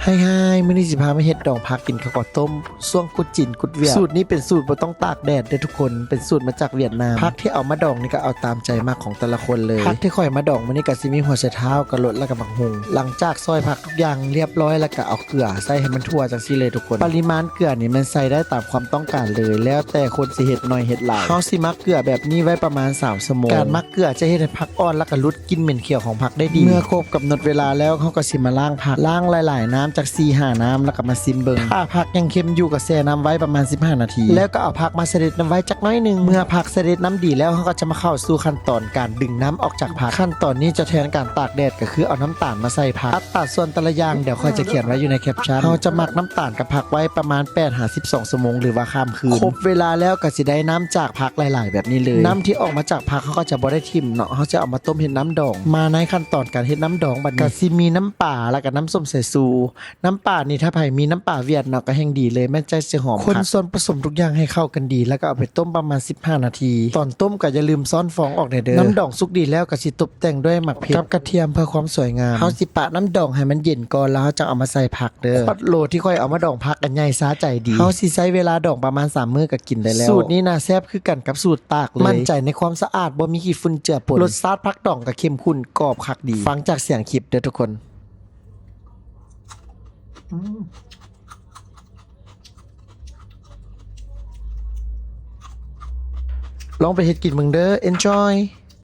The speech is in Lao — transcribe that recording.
ຮາຍໆ ມື້ນີ້ຊິພາມາເຮັດດອງຜັກກິນກັບເຂົ້າຕົ້ມ ຊ່ວງກຸດຈີນກຸດຫວຽດ. ສູດນີ້ເປັນສູດບໍ່ຕ້ອງຕາກແດດເດີ້ທຸກຄົນ ເປັນສູດມາຈາກຫວຽດນາມ. ຜັກທີ່ເອົາມາດອງນີ້ກໍເອົາຕາມໃຈມັກຂອງແຕ່ລະຄົນເລີຍ. ຜັກທີ່ຂ້ອຍມາດອງມື້ນີ້ກໍຊິມີຫົວໄຊເທົ້າ, ກະໂຫຼດ ແລະກະໝາກຫຸ່ງ. ຫຼັງຈາກຊອຍຜັກທຸກຢ່າງລຽບຮ້ອຍແລ້ວກໍເອົາເກືອໃສ່ໃຫ້ມັນທົ່ວຈັ່ງຊີ້ເລີຍທຸກຄົນ. ປະລິມານເກືອນີ້ແມ່ນໃສ່ໄດ້ຕາມຄວາມຕ້ອງການເລີຍ ແລ້ວແຕ່ຄົນຊິເຮັດໜ້ອຍເຮັດຫຼາຍ. ເຮົາຊິໝັກເກືອແບບນີ້ໄວ້ປະມານສາມຊົ່ວໂມງ. ການໝັກເກືອຈະເຮັດໃຫ້ຜັກອ່ອນ ແລະກະຫຼຸດກິ່ນເໝັນຂຽວຂອງຜັກໄດ້ດີ. ເມື່ອຄົບກຳນົດເວລາແລ້ວ ເຮົາກໍຊິມາລ້າງຜັກ. ລ້າງຫຼາຍໆນ້ຳ ຈັກສີ່ຫ້ານ້ຳ ແລ້ວກໍມາຊິມເບິ່ງ. ຖ້າຜັກຍັງເຄັມຢູ່ກໍແຊ່ນ້ຳໄວ້ປະມານສິບຫ້ານາທີ ແລ້ວກໍເອົາຜັກມາສະເດັດນ້ຳໄວ້ຈັກໜ້ອຍໜຶ່ງ. ເມື່ອຜັກສະເດັດນ້ຳດີແລ້ວ ເຮົາກໍຈະມາເຂົ້າສູ່ຂັ້ນຕອນການດຶງນ້ຳອອກຈາກຜັກ. ຂັ້ນຕອນນີ້ຈະແທນການຕາກແດດ ກໍຄືເອົານ້ຳຕານມາໃສ່ຜັກ. ອັດຕາສ່ວນແຕ່ລະຢ່າງດຽວຂ້ອຍຈະຂຽນໄວ້ຢູ່ໃນແຄັບຊັນ. ເຮົາຈະໝັກນ້ຳຕານກັບຜັກໄວ້ປະມານແປດຫາສິບສອງຊົ່ວໂມງ ຫຼືວ່າຂ້າມຄືນ. ຄົບເວລາແລ້ວກໍຊິໄດ້ນ້ຳຈາກຜັກຫຼາຍໆແບບນີ້ເລີຍ. ນ້ຳທີ່ອອກມາຈາກຜັກເຮົາກໍຈະບໍ່ໄດ້ຖິ້ມເນາະ ເຮົາຈະເອົາມາຕົ້ມເຮັດນ້ຳດອງ. ມາໃນຂັ້ນຕອນການເຮັດນ້ຳດອງບັດນີ້ ກໍຊິມີນ້ຳປາ ແລ້ວກໍນ້ຳສົ້ມສາຍຊູ. ນ້ຳປານີ້ ຖ້າໃຜມີນ້ຳປາຫວຽດເນາະ ກໍແຮ່ງດີເລີຍ ແມ່ນໃຈຊິຫອມຄັກ. ຄົນສ່ວນປະສົມທຸກຢ່າງໃຫ້ເຂົ້າກັນດີ ແລ້ວກໍເອົາໄປຕົ້ມປະມານສິບຫ້ານາທີ. ຕອນຕົ້ມກໍຢ່າລືມຊ້ອນຟອງອອກແດ່ເດີ້. ນ້ຳດອງສຸກດີແລ້ວກໍຊິຕົບແຕ່ງດ້ວຍໝາກເຜັດກັບກະທຽມເພື່ອຄວາມສວຍງາມ. ເຮົາຊິປະນ້ຳດອງໃຫ້ມັນເຢັນກ່ອນ ແລ້ວເຮົາຈັ່ງເອົາມາໃສ່ຜັກເດີ້. ຂວດໂຫຼທີ່ຂ້ອຍເອົາມາດອງຜັກກໍໃຫຍ່ຊະໃຈດີ. ເຮົາຊິໃຊ້ເວລາດອງປະມານສາມມື້ກໍກິນໄດ້ແລ້ວ. ສູດນີ້ນະແຊບຄືກັນກັບສູດຕາກເລີຍ. ໝັ້ນໃຈໃນຄວາມສະອາດ ບໍ່ມີຂີ້ຝຸ່ນເຈືອປົນ. ລົດຊາດຜັກດອງກໍເຂັ້ມຂຸ້ນ ກອບຄັກດີ. ຟັງຈາກສຽງຄລິບເດີ້ທຸກຄົນ. ອືມ ລອງໄປເຮັດກິນເບິ່ງເດີ້. Enjoy.